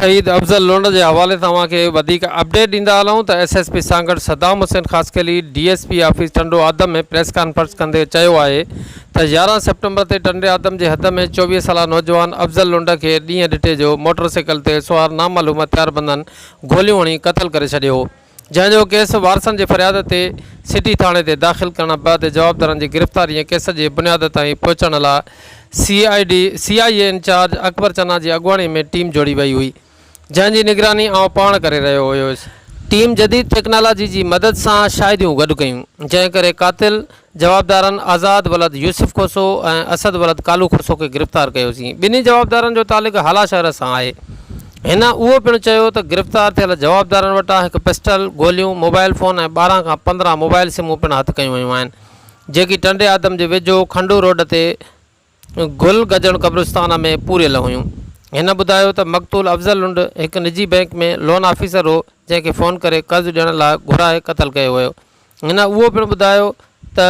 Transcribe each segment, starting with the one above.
شهيد افضل لنڊ جي حوالي سان اوهان کي وڌيڪ اپڊيٽ ڏيندا هلون ته S S P Sanghar Saddam Hussain Khaskheli D S P office Tando Adam ۾ press conference ڪندي چيو آهي ته 11 سيپٽمبر تي ٽنڊي آدم جي حد ۾ 24 سالا نوجوان افضل لنڊ کي ڏينهن ڏٺي جو موٽر سائيڪل تي سوار نامعلوم هٿياربندن گوليون هڻي قتل ڪري ڇڏيو هو. جنهن جو ڪيس وارثن جي فرياد تي سٽي ٿاڻي تي داخل ڪرڻ بعد جوابدارن جي گرفتاري ۽ ڪيس جي بنياد تائين پهچڻ لاء C I D C I A incharge Akbar Channa جي اڳواڻي ۾ ٽيم جوڙي وئي هئي جنهن جي نگراني آئون پاڻ ڪري رهيو هيس. ٽيم جديد ٽيڪنالاجي جي مدد سان شاهديون گڏ ڪيون جنهن ڪري قاتل جوابدارن آزاد ولد يوسف کوسو ۽ اسد ولد ڪالو کوسو کي گرفتار ڪيوسين، ٻنهي جوابدارن جو تعلق هالا شهر سان آهي. هن اهو پڻ چيو ته گرفتار ٿيل جوابدارن وٽان هڪ پسٽل، گوليون، موبائل فون ۽ 12 کان 15 موبائل سمون پڻ هٿ ڪيون ويون آهن، جيڪي ٽنڊي آدم جي ويجهو کنڊو روڊ تي گل گجڻ قبرستان ۾ پوريل هيون. هن ٻڌايو ته مقتول افضل لنڊ هڪ نجي بئنڪ ۾ لون آفيسر هو، جنهن کي فون ڪري قرض ڏيڻ لاء گهرائي قتل ڪيو ويو. هن اهو پڻ ٻڌايو ته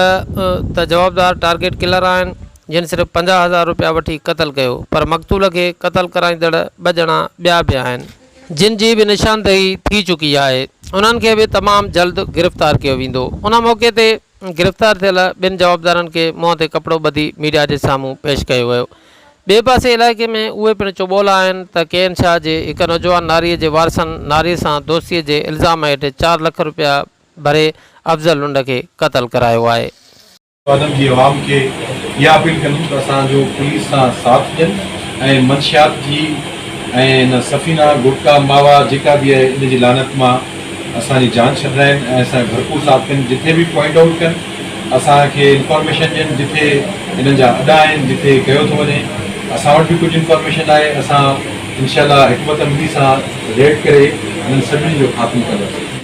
ته جوابدار ٽارگيٽ ڪلر آهن، جن صرف 50 هزار رپيا وٺي قتل ڪيو، پر مقتول کي قتل ڪرائيندڙ ٻه ڄڻا ٻيا به آهن، جن جي به نشاندهي ٿي چڪي آهي، انهن کي به تمام جلد گرفتار ڪيو ويندو. ان موقعي تي. گرفتار ٿيل ٻن جوابدارن کي منهن تي ڪپڙو ٻڌي ميڊيا جي سامهون پيش ڪيو ويو. ٻئي پاسي علائقي ۾ اهي پڻ چوٻول آهن ته ڪي اين شاهه جي هڪ نوجوان ناريء جي وارثن ناريء سان دوستيء جي الزام هيٺ چار لک رپيا ڀري افضل لنڊ کي قتل ڪرايو آهي. آدم جي عوام کي اها اپيل ڪندم ته اسان جو پوليس سان ساٿ ڏين ۽ منشيات جي ۽ ان سفينا گٽڪا ماوا جيڪا به آهي ان جي لعنت مان اسان جي جان ڇڏرائين ۽ اسان جو ڀرپور ساٿ ڪن جٿي به پوائنٽ آئوٽ ڪن اسان کي انفارميشن ڏين جٿي انهن جا اڏا آهن جٿي ڪيو ٿو وڃي اسان وٽ به ڪجهه انفارميشن آهي اسان انشاء الله حڪمت عملي سان ريڊ ڪري انهن سڀني جو خاتمو ڪنداسين.